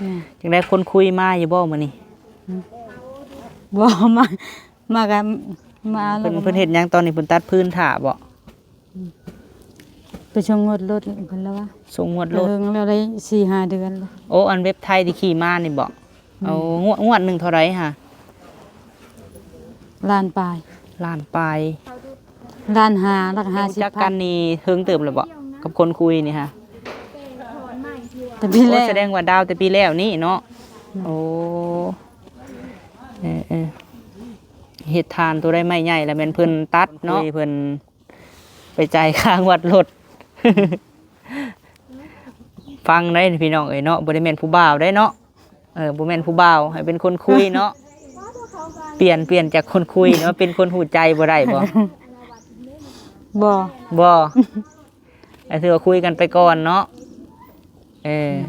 ອືມ ຈັ່ງໃດ ຄົນຄຸຍມາຢູ່ບໍ່ມື້ນີ້? ອືມ ບໍ່ ມາ ມາກໍມາແລ້ວ ເພິ່ນ ກໍ ເພິ່ນເຮັດຫຍັງຕອນນີ້? ເພິ່ນຕັດຟືນຖ້າບໍ່? ອືມ ໄປສົ່ງງວດລົດເພິ່ນລະວ່າ ສົ່ງງວດລົດ ເອີ ແລ້ວໄດ້ສີ່ຫ້າເດືອນແລ້ວ. ໂອ້ ອັນເວັບໄທທີ່ຂີ່ມານີ້ບໍ່? ອືມ ເອົາ ງວດ ງວດໜຶ່ງເທົ່າໃດຫະ? ລ້ານປາຍ. ລ້ານປາຍ. ລ້ານຫ້າ ແລ້ວກໍຫ້າສິບພັນ. ຮູ້ຈັກກັນນີ້ເຖິງເຕີບແລ້ວບໍ່ ກັບຄົນຄຸຍນີ້ຫະ? ແຕ່ປີແລ້ວ. ໂອ້ ສະແດງວ່າດາວແຕ່ປີແລ້ວນີ້ເນາະ. ອືມ ໂອ້ ເອີໆ ເຮັດຖ່ານໂຕໃດໄມ້ໃຫຍ່ລະແມ່ນເພິ່ນຕັດເນາະ ເພິ່ນໄປຈ່າຍຄ່າງວດລົດ. ຟັງໄດ້ພີ່ນ້ອງເອີຍເນາະ ບໍ່ໄດ້ແມ່ນຜູ້ບ່າວໄດ້ເນາະ. ເອີ ບໍ່ແມ່ນຜູ້ບ່າວ ໃຫ້ເປັນຄົນຄຸຍເນາະ. ປ່ຽນ ປ່ຽນຈາກຄົນຄຸຍເນາະ ເປັນຄົນຮູ້ໃຈບໍ່ໄດ້ບໍ່? ບໍ່ ບໍ່ ກໍຖືວ່າຄຸຍກັນໄປກ່ອນເນາະ. ເອີ ອືມ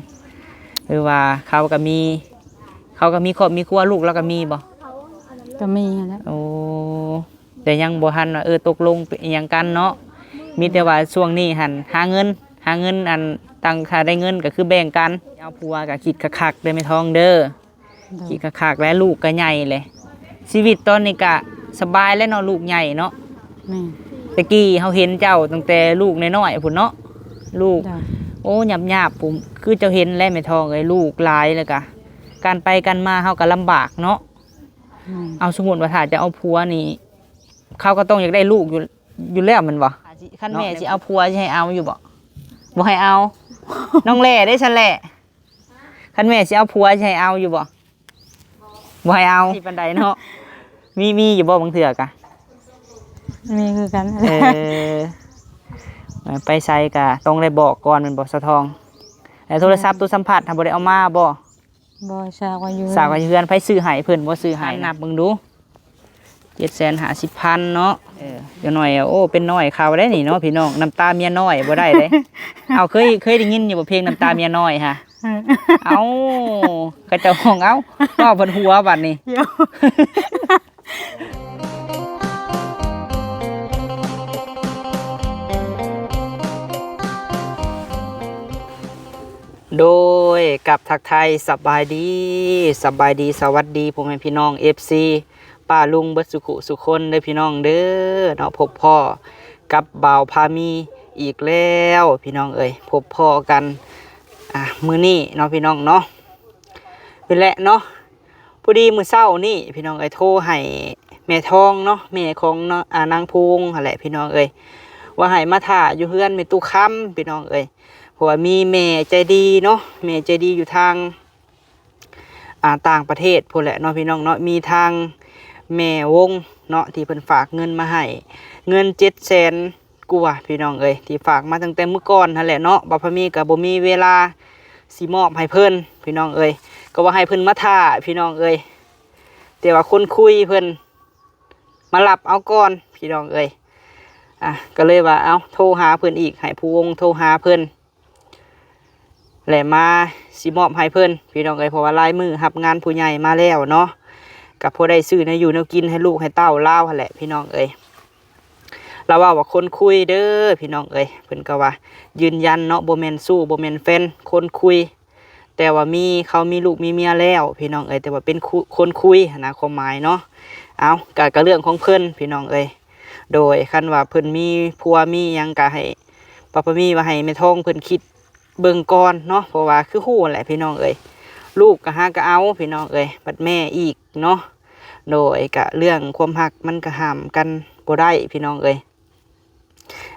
ຫຼືວ່າເຂົາກໍມີ ເຂົາກໍມີຄອບມີຄົວ ລູກລາວກໍມີບໍ່? ກໍມີຫັ້ນແຫຼະ. ໂອ້ ແຕ່ຍັງບໍ່ທັນວ່າ ເອີ ຕົກລົງເປັນອີ່ຫຍັງກັນເນາະ. ມີແຕ່ວ່າຊ່ວງນີ້ຫັ້ນຫາເງິນ ຫາເງິນ ອັນ ຕັ້ງຖ້າໄດ້ເງິນກໍຄືແບ່ງກັນ. ເອົາຜົວກໍຄິດຄັກໆເດີແມ່ທອງເດີ. ໂດຍ ຄິດຄັກໆ ແລະ ລູກກໍໃຫຍ່ແຫຼະ. ຊີວິດຕອນນີ້ກະສະບາຍແລ້ວເນາະ ລູກໃຫຍ່ເນາະ. ແມ່ນ ແຕ່ກີ້ເຮົາເຫັນເຈົ້າຕັ້ງແຕ່ລູກນ້ອຍໆພຸ້ນເນາະ ລູກ. ໂດຍ ໂອ້ ຫຍາບໆ ພຸ້ນ ຄືເຈົ້າເຫັນແຫຼະແມ່ທອງເອີຍ ລູກຫຼາຍ ແລ້ວກະການໄປການມາເຮົາກໍລຳບາກເນາະ. ແມ່ນ ເອົາ ສົມມຸດວ່າຖ້າຈະເອົາຜົວນີ້ ເຂົາກໍຕ້ອງຢາກໄດ້ລູກຢູ່ ຢູ່ແລ້ວແມ່ນບໍ່? ຄັນແມ່ຊິເອົາຜົວຊິໃຫ້ເອົາຢູ່ບໍ່? ບໍ່ໃຫ້ເອົາ. ນ້ອງແຫຼເດ້ຊັ້ນແຫຼ ຄັນແມ່ຊິເອົາຜົວຊິໃຫ້ເອົາຢູ່ບໍ່? ບໍ່ໃຫ້ເອົາ ຊິປານໃດເນາະ. ມີ ມີຢູ່ບໍ່ບາງເທື່ອກະ? ມີຄືກັນ. ເອີ ໄປໃສກະຕ້ອງໄດ້ບອກກ່ອນແມ່ນບໍ່ສາວທອງ? ແລ້ວໂທລະສັບ ແມ່ນ ໂຕສຳຜັດຫັ້ນບໍ່ໄດ້ເອົາມາບໍ່? ບໍ່ ຝາກໄວ້ຢູ່ ຝາກໄວ້ຢູ່ເຮືອນ. ໃຜຊື້ໃຫ້? ເພິ່ນບໍ່ຊື້ໃຫ້. ນັບເບິ່ງດູ ເຈັດແສນຫ້າສິບພັນເນາະ. ເອີ ຈັກໜ້ອຍ ໂອ້ ເປັນນ້ອຍເຂົາໄດ໋ນີ້ເນາະພີ່ນ້ອງ ນ້ຳຕາເມຍນ້ອຍບໍ່ໄດ້ເດ້. ເອົາ ເຄີຍ ເຄີຍໄດ້ຍິນຢູ່ບໍ່ເພງນ້ຳຕາເມຍນ້ອຍຫະ? ເອີ ເອົາ ເຂົາເຈົ້າຮ້ອງ ເອົາ ເວົ້າເພິ່ນຫົວບັດນີ້. ໂດຍ ກັບທັກທາຍສະບາຍດີ ສະບາຍດີ ສະຫວັດດີພໍ່ແມ່ພີ່ນ້ອງ ເອັຟຊີ ປ້າລຸງເບິດສຸຂຸສຸຄົນເດີພີ່ນ້ອງເດີເນາະ. ພົບພໍ້ກັບບ່າວພາມີອີກແລ້ວພີ່ນ້ອງເອີຍ ພົບພໍ້ກັນ ອ່າ ມື້ນີ້ເນາະພີ່ນ້ອງເນາະ. ນີ້ແຫຼະເນາະ ພໍດີມື້ເຊົ້ານີ້ພີ່ນ້ອງເອີຍ ໂທໃຫ້ແມ່ທອງເນາະ ແມ່ຂອງ ອ່າ ນາງພູງຫັ້ນແຫຼະພີ່ນ້ອງເອີຍ ວ່າໃຫ້ມາຖ້າຢູ່ເຮືອນແມ່ຕູ້ຄຳພີ່ນ້ອງເອີຍ. ເພາະວ່າມີແມ່ໃຈດີເນາະ ແມ່ໃຈດີຢູ່ທາງ ອ່າ ຕ່າງປະເທດພຸ້ນແຫຼະເນາະພີ່ນ້ອງເນາະ. ມີທາງແມ່ວົງເນາະ ທີ່ເພິ່ນຝາກເງິນມາໃຫ້ ເງິນເຈັດແສນກວ່າພີ່ນ້ອງເອີຍ ທີ່ຝາກມາຕັ້ງແຕ່ມື້ກ່ອນຫັ້ນແຫຼະເນາະ. ບ່າວພາມີກໍບໍ່ມີເວລາຊິມອບໃຫ້ເພິ່ນພີ່ນ້ອງເອີຍ ກໍວ່າໃຫ້ເພິ່ນມາຖ້າພີ່ນ້ອງເອີຍ ແຕ່ວ່າຄົນຄຸຍເພິ່ນ ມາລັບເອົາກ່ອນພີ່ນ້ອງເອີຍ. ອ່ະ ກໍເລີຍວ່າ ເອົາ ໂທຫາເພິ່ນອີກ ໃຫ້ຜູ້ວົງໂທຫາເພິ່ນ ແລະ ມາຊິມອບໃຫ້ເພິ່ນພີ່ນ້ອງເອີຍ ເພາະວ່າຫຼາຍມື້ຮັບງານຜູ້ໃຫຍ່ມາແລ້ວເນາະ ກໍພໍໄດ້ຊື້ແນວຢູ່ແນວກິນໃຫ້ລູກໃຫ້ເຕົ້າລາວຫັ້ນແຫຼະພີ່ນ້ອງເອີຍ. ລາວເວົ້າວ່າຄົນຄຸຍເດີພີ່ນ້ອງເອີຍ ເພິ່ນກໍວ່າຢືນຢັນເນາະ ບໍ່ແມ່ນຊູ້ ບໍ່ແມ່ນແຟນ ຄົນຄຸຍ. ແຕ່ວ່າມີ ເຂົາມີລູກມີເມຍແລ້ວພີ່ນ້ອງເອີຍ ແຕ່ວ່າເປັນ ຄຸ ຄົນຄຸຍຫັ້ນນະ ຄວາມໝາຍເນາະ. ເອົາ ກະ ກະເລື່ອງຂອງເພິ່ນພີ່ນ້ອງເອີຍ. ໂດຍ ຄັນວ່າເພິ່ນມີຜົວມີຫຍັງກະໃຫ້ ປ້າພາມີວ່າໃຫ້ແມ່ທອງເພິ່ນຄິດເບິ່ງກ່ອນເນາະ ເພາະວ່າຄືຮູ້ແຫຼະພີ່ນ້ອງເອີຍ ລູກກະຫາກະເອົາພີ່ນ້ອງເອີຍ ບັດແມ່ອີກເນາະ. ໂດຍ ກະເລື່ອງຄວາມຮັກມັນກະຫ້າມກັນບໍ່ໄດ້ພີ່ນ້ອງເອີຍ.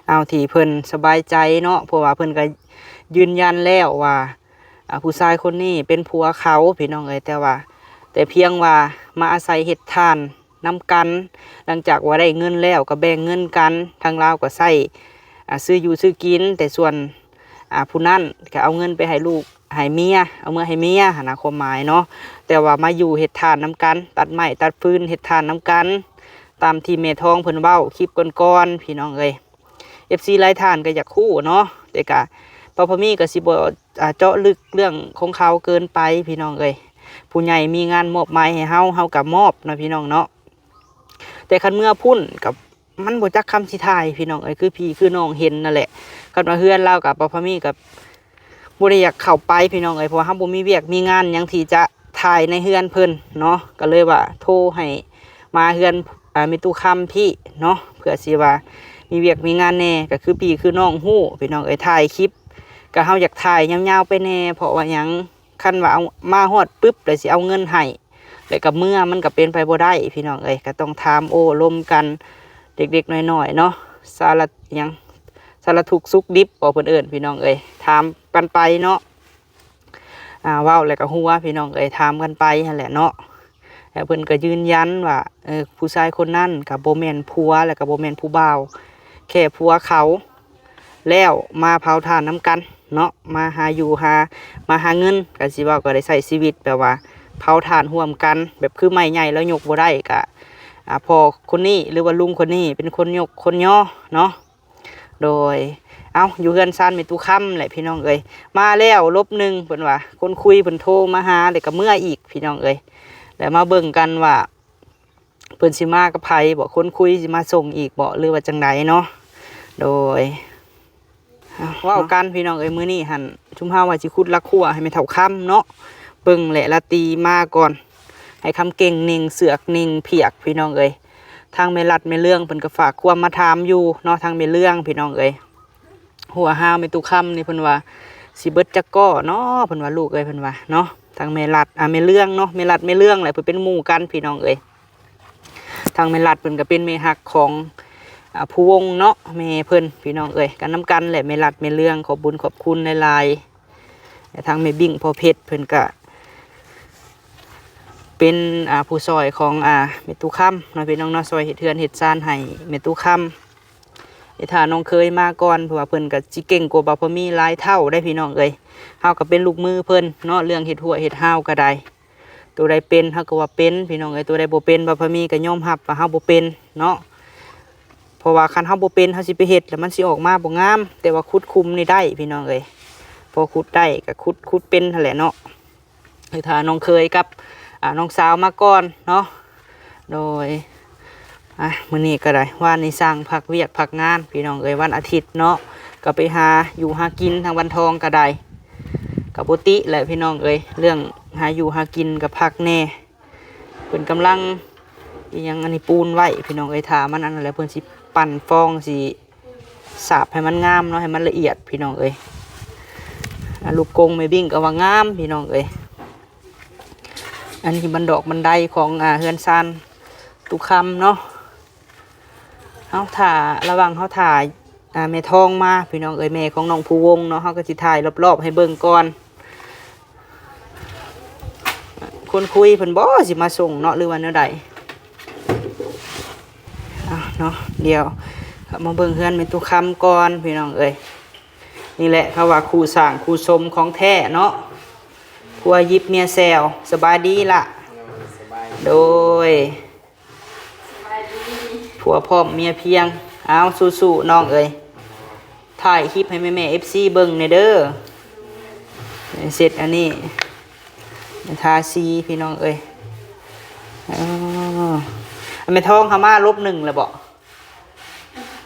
ເອົາທີ່ເພິ່ນສະບາຍໃຈເນາະ ເພາະວ່າເພິ່ນກໍຢືນຢັນແລ້ວວ່າ ອ່າ ຜູ້ຊາຍຄົນນີ້ເປັນຜົວເຂົາພີ່ນ້ອງເອີຍ ແຕ່ວ່າ ແຕ່ພຽງວ່າມາອາໄສເຮັດທານນຳກັນ ຫຼັງຈາກວ່າໄດ້ເງິນແລ້ວກໍແບ່ງເງິນກັນ ທາງລາວກໍໃຊ້ ອ່າ ຊື້ຢູ່ຊື້ກິນ ແຕ່ສ່ວນ ອ່າ ຜູ້ນັ້ນກໍເອົາເງິນໄປໃຫ້ລູກໃຫ້ເມຍ ເອົາເມືອໃຫ້ເມຍຫັ້ນນະ ຄວາມໝາຍເນາະ. ແຕ່ວ່າມາຢູ່ເຮັດທານນຳກັນ ຕັດໄມ້ຕັດຟືນເຮັດທານນຳກັນ ຕາມທີ່ແມ່ທອງເພິ່ນເວົ້າຄລິບກ່ອນໆ ພີ່ນ້ອງເອີຍ. ເອັຟຊີຫຼາຍທ່ານກໍຢາກຮູ້ເນາະ ແຕ່ກະ ປ້າພາມີກໍຊິບໍ່ ອ່າ ເຈາະລຶກເລື່ອງຂອງເຂົາເກີນໄປພີ່ນ້ອງເອີຍ. ຜູ້ໃຫຍ່ມີງານມອບໝາຍໃຫ້ເຮົາ ເຮົາກໍມອບເນາະ ພີ່ນ້ອງເນາະ. ແຕ່ຄັນເມືອພຸ້ນກໍ ມັນບໍ່ຈັກຄຳຊິຖ່າຍພີ່ນ້ອງເອີຍ ຄືພີ່ຄືນ້ອງເຫັນນັ້ນແຫຼະ. ຄັນວ່າເຮືອນລາວກັບປ້າພາມີກັບ ບໍ່ໄດ້ຢາກເຂົ້າໄປພີ່ນ້ອງເອີຍ ເພາະວ່າເຮົາບໍ່ມີວຽກມີງານຫຍັງທີ່ຈະຖ່າຍໃນເຮືອນເພິ່ນເນາະ ກໍເລີຍວ່າໂທໃຫ້ມາເຮືອນ ອາ ແມ່ຕູ້ຄຳພີ້ເນາະ ເພື່ອຊິວ່າມີວຽກມີງານແດ່ ກໍຄືພີ່ຄືນ້ອງຮູ້ພີ່ນ້ອງເອີຍ ຖ່າຍຄລິບ ກໍເຮົາຢາກຖ່າຍຍາວໆໄປແດ່ ເພາະວ່າຫຍັງ ຄັນວ່າເອົາມາຮອດປຶບ ແລ້ວຊິເອົາເງິນໃຫ້ ແລ້ວກໍເມືອ ມັນກໍເປັນໄປບໍ່ໄດ້ພີ່ນ້ອງເອີຍ ກໍຕ້ອງຖາມໂອ້ລົມກັນເລັກໆນ້ອຍໆເນາະ ສາລະຫຍັງ ສາລະທຸກສຸກດິບບໍ ເພິ່ນເອີ້ນພີ່ນ້ອງເອີຍ ຖາມກັນໄປເນາະ ອ່າ ເວົ້າແລ້ວກໍຫົວພີ່ນ້ອງເອີຍ ຖາມກັນໄປຫັ້ນແຫຼະເນາະ ແລ້ວເພິ່ນກໍຢືນຢັນວ່າ ເອີ ຜູ້ຊາຍຄົນນັ້ນກໍບໍ່ແມ່ນຜົວ ແລ້ວກໍບໍ່ແມ່ນຜູ້ບ່າວ ແຄ່ຜົວເຂົາ ແລ້ວມາເຜົາຖ່ານນຳກັນເນາະ ມາຫາຢູ່ຫາ ມາຫາເງິນ ກໍຊິເວົ້າກໍໄດ້ໃຊ້ຊີວິດແບບວ່າເຜົາຖ່ານຮ່ວມກັນ ແບບຄືໄມ້ໃຫຍ່ແລ້ວຍົກບໍ່ໄດ້ ກໍ ອ່າ ພໍ່ຄົນນີ້ ຫຼືວ່າລຸງຄົນນີ້ເປັນຄົນຍົກຄົນຍໍເນາະ ໂດຍ ເອົ້າ ຢູ່ເຮືອນຊານແມ່ຕູ້ຄຳແຫຼະພີ່ນ້ອງເອີຍ ມາແລ້ວລົບໜຶ່ງ ເພິ່ນວ່າ ຄົນຄຸຍເພິ່ນໂທມາຫາ ແລ້ວກໍເມືອອີກພີ່ນ້ອງເອີຍ ແລ້ວມາເບິ່ງກັນວ່າ ເພິ່ນຊິມາກັບໃຜບໍ ຄົນຄຸຍຊິມາສົ່ງອີກບໍ ຫຼືວ່າຈັ່ງໃດເນາະ ໂດຍ ເວົ້າກັນພີ່ນ້ອງເອີຍ ມື້ນີ້ຫັ້ນ ຊຸມເຮົາວ່າຊິຂຸດລາຄົວໃຫ້ແມ່ເຖົ້າຄຳເນາະ ເບິ່ງແຫຼະລາຕີມາກ່ອນ ໃຫ້ຄຳເກັ່ງໜິ່ງເຊືອກໜິ່ງຜຽກພີ່ນ້ອງເອີຍ ທາງແມ່ລັດແມ່ເລື່ອງເພິ່ນກໍຝາກຄວາມມາຖາມຢູ່ເນາະ ທາງແມ່ເລື່ອງພີ່ນ້ອງເອີຍ ຫົວຮາວແມ່ຕູ້ຄຳນີ້ເພິ່ນວ່າຊິເບິດຈັກກໍເນາະ ເພິ່ນວ່າລູກເອີຍ ເພິ່ນວ່າເນາະ ທາງແມ່ລັດ ອ່າ ແມ່ເລື່ອງເນາະ ແມ່ລັດແມ່ເລື່ອງແຫຼະ ເພິ່ນເປັນໝູ່ກັນພີ່ນ້ອງເອີຍ ທາງແມ່ລັດເພິ່ນກໍເປັນແມ່ຮັກຂອງ ອ່າ ຜູ້ວົງເນາະ ແມ່ເພິ່ນພີ່ນ້ອງເອີຍ ກັນນຳກັນແຫຼະ ແມ່ລັດແມ່ເລື່ອງ ຂອບບຸນຂອບຄຸນຫຼາຍໆ ແລະ ທາງແມ່ບິ້ງພໍ່ເພັດເພິ່ນກະເປັນ ອ່າ ຜູ້ຊ່ອຍຂອງ ອ່າ ແມ່ຕູ້ຄຳເນາະ ພີ່ນ້ອງເນາະ ຊ່ອຍເຮັດເຮືອນເຮັດຊານໃຫ້ແມ່ຕູ້ຄຳ ແຕ່ຖ້ານ້ອງເຄີຍມາກ່ອນ ເພາະວ່າເພິ່ນກະຊິເກັ່ງກວ່າບ່າວພາມີຫຼາຍເທົ່າເດ້ພີ່ນ້ອງເອີຍ ເຮົາກະເປັນລູກມືເພິ່ນເນາະ ເລື່ອງເຮັດຮົ້ວເຮັດຮາວກະໄດ້ ໂຕໃດເປັນເຮົາກໍວ່າເປັນພີ່ນ້ອງເອີຍ ໂຕໃດບໍ່ເປັນ ບ່າວພາມີກໍຍອມຮັບວ່າເຮົາບໍ່ເປັນເນາະ ເພາະວ່າຄັນເຮົາບໍ່ເປັນ ເຮົາຊິໄປເຮັດ ແລ້ວມັນຊິອອກມາບໍ່ງາມ ແຕ່ວ່າຂຸດຂຸມນີ້ໄດ້ພີ່ນ້ອງເອີຍ ພໍຂຸດໄດ້ກໍຂຸດ ຂຸດເປັນຫັ້ນແຫຼະເນາະ ແຕ່ຖ້ານ້ອງເຄີຍກັບ ອ່າ ນ້ອງສາວມາກ່ອນເນາະ ໂດຍ ອ່ະ ມື້ນີ້ກໍໄດ້ ວານນີ້ຊ່າງພັກວຽກພັກງານພີ່ນ້ອງເອີຍ ວັນອາທິດເນາະ ກໍໄປຫາຢູ່ຫາກິນທາງວັນທອງກໍໄດ້ ກໍບໍ່ຕິແຫຼະພີ່ນ້ອງເອີຍ ເລື່ອງຫາຢູ່ຫາກິນກໍພັກແດ່ ເພິ່ນກຳລັງອີ່ຫຍັງອັນນີ້ປູນໄວ້ພີ່ນ້ອງເອີຍ ຖ້າມັນອັນນັ້ນແລ້ວ ເພິ່ນຊິປັ່ນຟອງ ຊິສາບໃຫ້ມັນງາມເນາະ ໃຫ້ມັນລະອຽດພີ່ນ້ອງເອີຍ ອ່າ ລູກກົງແມ່ບິ້ງກໍວ່າງາມພີ່ນ້ອງເອີຍ ອັນນີ້ບັນດອກບັນໄດຂອງ ອ່າ ເຮືອນຊານຕູ້ຄຳເນາະ ເຮົາຖ້າ ລະຫວ່າງເຮົາຖ້າ ອ່າ ແມ່ທອງມາພີ່ນ້ອງເອີຍ ແມ່ຂອງນ້ອງພູວົງເນາະ ເຮົາກໍຊິຖ່າຍລອບໆໃຫ້ເບິ່ງກ່ອນ ຄົນຄຸຍເພິ່ນບໍ່ຊິມາສົ່ງເນາະ ຫຼືວ່າແນວໃດ ເອົາເນາະ ດຽວເຂົ້າມາເບິ່ງເຮືອນແມ່ຕູ້ຄຳກ່ອນພີ່ນ້ອງເອີຍ ນີ້ແຫຼະເຂົາວ່າຄູ່ສ້າງຄູ່ສົມຂອງແທ້ເນາະ ຜົວຢິບເມຍແຊວ ສະບາຍດີລະ ໂດຍ ສະບາຍດີ ໂດຍ ຜົວພ້ອມເມຍພຽງ ເອົາ ສູ້ໆ ນ້ອງເອີຍ ຖ່າຍຄລິບໃຫ້ແມ່ໆ ເອັຟຊີ ເບິ່ງແດ່ເດີ ເຊັດອັນນີ້ ທາສີພີ່ນ້ອງເອີຍ ເອີ ແມ່ທອງເຂົ້າມາລົບໜຶ່ງແລ້ວບໍ?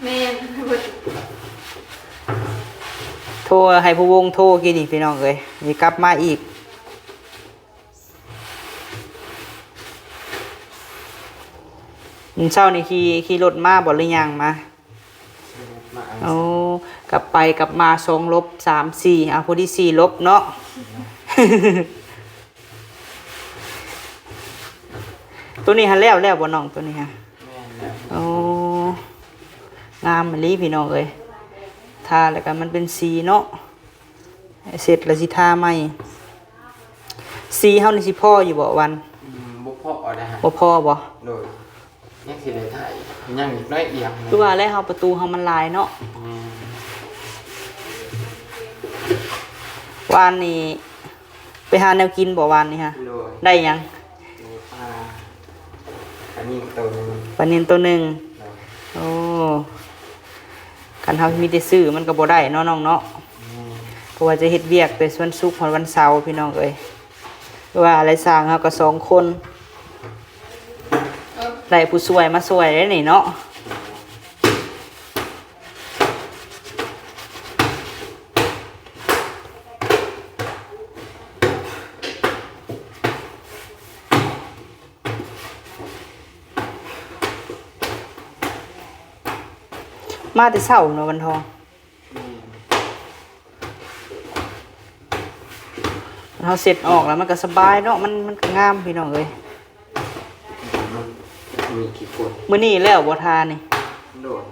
ແມ່ນ ໂທໃຫ້ຜູ້ວົງໂທກີ້ນີ້ພີ່ນ້ອງເອີຍ ນີ້ກັບມາອີກ ມື້ເຊົ້ານີ້ຂີ່ ຂີ່ລົດມາບໍ່ ຫຼືຍ່າງມາ? ມາເອົາ ໂອ້ ກັບໄປກັບມາສອງລົບ ສາມ ສີ່ ເອົາ ພໍດີສີ່ລົບເນາະ ໂຕນີ້ຫາແລ້ວ ແລ້ວບໍ່ນ້ອງ ໂຕນີ້ຫາ? ແມ່ນແລ້ວ ໂອ້ ງາມອີ່ຫຼີພີ່ນ້ອງເອີຍ ທາແລ້ວກໍມັນເປັນສີເນາະ ເສັດແລ້ວຊິທາໃໝ່ ສີເຮົານີ້ຊິພໍຢູ່ບໍ່ວັນ? ອືມ ບໍ່ພໍນະ ບໍ່ພໍບໍ່? ໂດຍ ຍັງຊິໄດ້ຖ່າຍ ຍັງອີກໜ້ອຍດຽວ ຄືວ່າແລ້ວເຮົາ ປະຕູເຮົາມັນຫຼາຍເນາະ ແມ່ນ ວານນີ້ ໄປຫາແນວກິນບໍ່ວານນີ້ຫາ? ໂດຍ ໄດ້ຫຍັງ? ໄດ້ປາ ປານິນໂຕໜຶ່ງ ປານິນໂຕໜຶ່ງ ໂດຍ ໂອ້ ຄັນເຮົາມີແຕ່ຊື້ມັນກໍບໍ່ໄດ້ເນາະນ້ອງເນາະ ແມ່ນ ເພາະວ່າຈະເຮັດວຽກແຕ່ວັນສຸກຮອດວັນເສົາພີ່ນ້ອງເອີຍ ຄືວ່າແຫຼະ ຊ່າງເຮົາກໍສອງຄົນ ໄດ້ຜູ້ຊ່ວຍມາຊ່ວຍໄດ້ນີ້ເນາະ. ມາແຕ່ເຊົ້າເນາະ ວັນທອງ. ແມ່ນ. ເຮົາເຊັດອອກແລ້ວມັນກໍສະບາຍເນາະ ມັນ ມັນກໍງາມພີ່ນ້ອງເອີຍ. ມີຂີ້ຝຸ່ນ. ມື້ນີ້ແລ້ວບໍ່ທານີ້? ໂດຍ.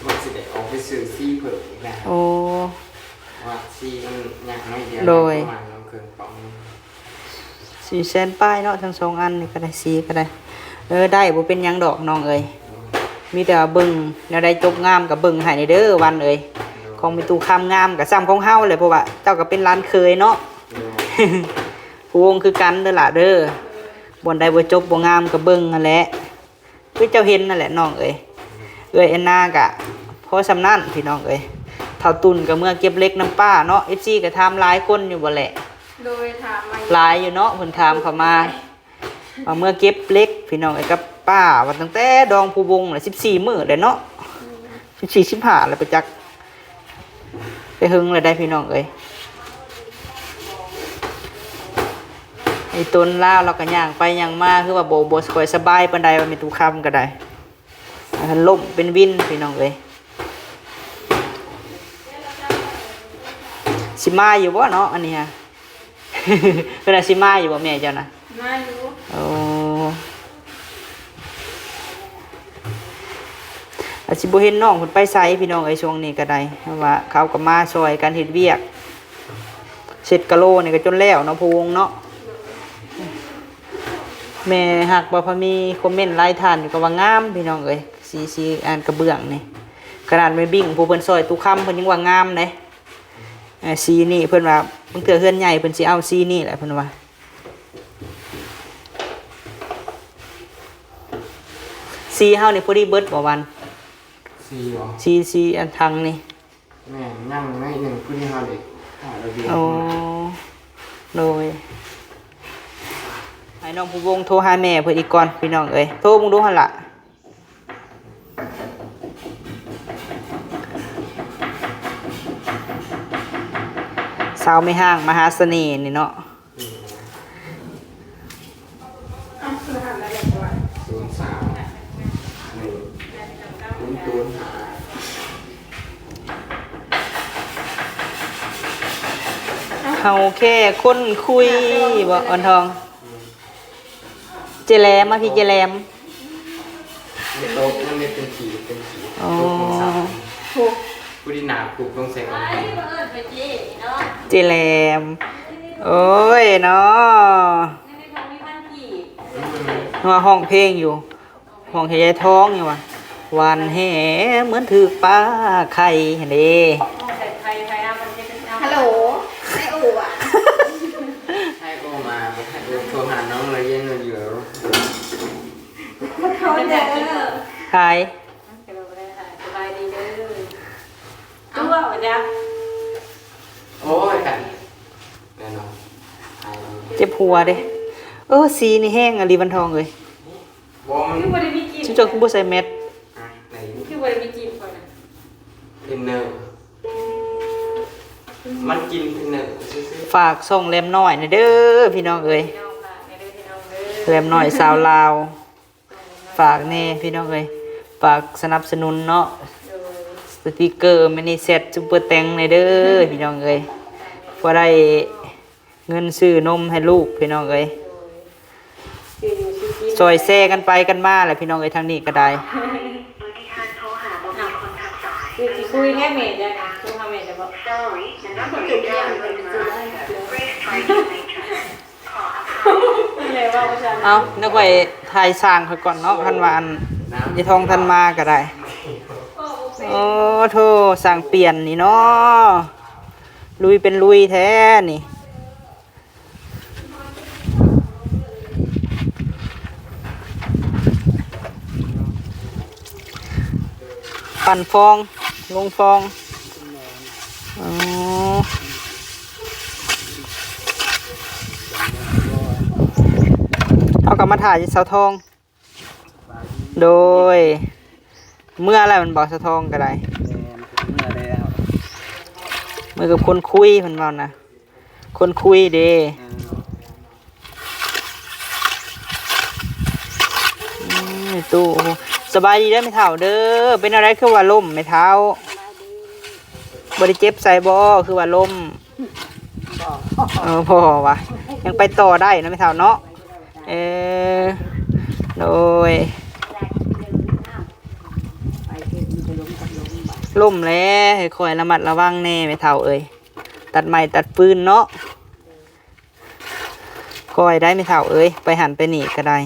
ມັນຊິໄດ້ອອກໄປຊື້ສີເພີ່ມອີກນະ. ໂອ້ ວ່າສີມັນຍັງໜ້ອຍດຽວ. ໂດຍ. ປະມານເຄິ່ງປ່ອງໜຶ່ງ. ສີ່ແສນປາຍເນາະ ທັງສອງອັນນີ້ກໍໄດ້ ສີກໍໄດ້. ເອີ ໄດ້ ບໍ່ເປັນຫຍັງດອກນ້ອງເອີຍ. ໂດຍ. ມີແຕ່ວ່າເບິ່ງແນວໃດຈົບງາມກໍເບິ່ງໃຫ້ແດ່ເດີວັນເອີຍ. ໂດຍ. ຂອງແມ່ຕູ້ຄຳງາມກໍສ່ຳຂອງເຮົາແຫຼະ ເພາະວ່າເຈົ້າກໍເປັນຫຼານເຂີຍເນາະ. ໂດຍ. ຜູ້ວົງຄືກັນເດີຫຼະເດີ ບ່ອນໃດບໍ່ຈົບບໍ່ງາມກໍເບິ່ງຫັ້ນແຫຼະ ຄືເຈົ້າເຫັນນັ້ນແຫຼະນ້ອງເອີຍ. ເອື້ອຍແອນນາກະພໍສ່ຳນັ້ນພີ່ນ້ອງເອີຍ. ທ້າວຕຸ່ນກໍເມືອເກັບເຫຼັກນຳປ້າເນາະ ເອັຟຊີກໍຖາມຫຼາຍຄົນຢູ່ບໍ່ແຫຼະ. ໂດຍ ຖາມມາ ຫຼາຍຢູ່ເນາະ ເພິ່ນຖາມເຂົ້າມາວ່າເມືອເກັບເຫຼັກພີ່ນ້ອງເອີຍ ກັບປ້າ ວ່າຕັ້ງແຕ່ດອງຜູ້ວົງລະສິບສີ່ມື້ແຫຼະເນາະ. ອືມ. ສິບສີ່ ສິບຫ້າແລ້ວປະຈັກ ໄປເຫິງແລ້ວໄດ໋ພີ່ນ້ອງເອີຍ. ໄອ້ຕົນລາວລາວກໍຍ່າງໄປຍ່າງມາ ຄືວ່າບໍ່ ບໍ່ຄ່ອຍສະບາຍປານໃດ ວ່າແມ່ຕູ້ຄຳກໍໄດ້ ລ້ມເປັນວິນພີ່ນ້ອງເອີຍ. ຊິມາຢູ່ບໍ່ເນາະ ອັນນີ້ຮະ? ເພິ່ນວ່າຊິມາຢູ່ບໍ່ແມ່ເຈົ້ານະ? ມາຢູ່. ໂອ້ ອາດຊິບໍ່ເຫັນນ້ອງເພິ່ນໄປໃສພີ່ນ້ອງເອີຍ ຊ່ວງນີ້ກໍໄດ້ ເພາະວ່າເຂົາກໍມາຊ່ອຍກັນເຮັດວຽກ ເຊັດກະໂລນີ້ກໍຈົນແລ້ວເນາະ ພະວົງເນາະ. ແມ່ຮັກບໍ່ພະມີຄອມເມັນຫຼາຍທ່ານຢູ່ກໍວ່າງາມພີ່ນ້ອງເອີຍ ສີ ສີອັນກະເບື້ອງນີ້ ຂະໜາດແມ່ບິ້ງຜູ້ເພິ່ນຊ່ອຍຕູ້ຄຳເພິ່ນຍັງວ່າງາມເດ້. ອ່າ ສີນີ້ເພິ່ນວ່າ ບາງເທື່ອເຮືອນໃຫຍ່ເພິ່ນຊິເອົາສີນີ້ແຫຼະເພິ່ນວ່າ. ສີເຮົານີ້ພໍດີເບິດບໍ່ວັນ? ສີບໍ່? ສີ ສີອັນຖັງນີ້. ແມ່ນ ຍັງໜ້ອຍໜຶ່ງ ຜູ້ນີ້ເຮົາໄດ້ຖ້າລະບຽບ. ໂອ້ ໂດຍ. ໃຫ້ນ້ອງຜູ້ວົງໂທຫາແມ່ເພິ່ນອີກກ່ອນ ພີ່ນ້ອງເອີຍ ໂທເບິ່ງດູຫັ້ນລະ. ສາວແມ່ຮ້າງມະຫາສະເໜ່ນີ້ເນາະ. ສູນສາມ ໜຶ່ງ ສູນສູນຫ້າ. ເຮົາແຄ່ຄົນຄຸຍບໍ່ ອ່ອນທອງ? ເຈແຫຼມ ມາພີ່ເຈແຫຼມ. ມັນຕົກ ມັນເປັນຂີດ ເປັນຂີດ. ອໍ ຕົກລົງໃສ່ ຜູ້ທີ່ໜ້າປຸກລົງໃສ່ກັນ. ເຈແຫຼມ ໂອ້ຍເນາະ ອືມ ວ່າຮ້ອງເພງຢູ່ ຮ້ອງໃຫ້ຍາຍທອງຢູ່ວ່າ ຫວານແຫເໝືອນຖືກປາໄຂ່ຫັ້ນເດ້. ຮາໂຫຼ ໄຊໂອຫວາ? ໄຊໂອມາ ໄຊໂອໂທຫານ້ອງລະເຢັນຢູ່. ຂາຍ ສະບາຍດີເດີ. ເອົາ ເວົ້າວ່າຈັງ ໂອ້ຍ ກັນ ແນ່ນອນ ເຈັບຫົວເດ້. ເອີ ສີນີ້ແຮງອີ່ຫຼີວັນທອງເອີຍ. ບໍ່ ມັນ ຄືບໍ່ໄດ້ມີກິ່ນ ຊຸມເຈົ້າຄືບໍ່ໃສ່ແມັດ? ອ່ະ ໄດ້ຢູ່ ຄືບໍ່ໄດ້ມີກິ່ນຂ້ອຍນະ ເທຣນເນີ ມັນກິ່ນເທຣນເນີຊື່ໆ. ຝາກຊ່ອງແຫຼມນ້ອຍແດ່ເດີພີ່ນ້ອງເອີຍ ພີ່ນ້ອງຝາກແດ່ເດີພີ່ນ້ອງເດີ. ແຫຼມນ້ອຍຊາວລາວ ຝາກແດ່ພີ່ນ້ອງເອີຍ ຝາກສະໜັບສະໜູນເນາະ. ໂດຍ. ສະຕິກເກີ ມິນິແຊັດ ຊຸບເປີແຕັງແດ່ເດີພີ່ນ້ອງເອີຍ ພໍໄດ້ ເງິນຊື້ນົມໃຫ້ລູກພີ່ນ້ອງເອີຍ. ໂດຍ. ຊ່ອຍແຊກັນໄປກັນມາແຫຼະພີ່ນ້ອງເອີຍ ທາງນີ້ກໍໄດ້. ຊິຄຸຍແທ້ແມ່ເຈົ້ານະ ໂທຫາແມ່ເຈົ້າບໍ? ເອົ້າ ນຶກໄວ້ຖ່າຍຊ່າງຂ້ອຍກ່ອນເນາະ ຄັນວ່າອັນຍາຍທອງທັນມາກໍໄດ້. ໂອ້ໂທ້ ຊ່າງປ່ຽນນີ້ເນາະ ລຸຍເປັນລຸຍແທ້ນີ້. ປັ່ນຟອງ ລົງຟອງ. ອໍ ເຮົາກໍມາຖ້າຢູ່ສາວທອງ. ໂດຍ ເມື່ອແລ້ວແມ່ນບໍ່ ສາວທອງກໍໄດ້? ແມ່ນ ເມື່ອແລ້ວ ເມື່ອກັບຄົນຄຸຍເພິ່ນເວົ້ານະ. ຄົນຄຸຍເດ້. ເອີ ອືມ ແມ່ຕູ້ ສະບາຍດີເດີແມ່ເຖົ້າເດີ. ເປັນແນວໃດຄືວ່າລົ້ມແມ່ເຖົ້າ? ສະບາຍດີ. ບໍ່ໄດ້ເຈັບໃສບໍ່ ຄືວ່າລົ້ມ? ບໍ່. ເອີ ບໍ່ຫວາ ຍັງໄປຕໍ່ໄດ້ເນາະແມ່ເຖົ້າເນາະ. ເອີ ໂດຍ. ລົ້ມແຫຼະ ໃຫ້ຄອຍລະມັດລະວັງແດ່ແມ່ເຖົ້າເອີຍ. ຕັດໄມ້ຕັດຟືນເນາະ. ກ້ອຍໄດ້ແມ່ເຖົ້າເອີຍ ໄປຫັ້ນໄປນີ້ກໍໄດ້.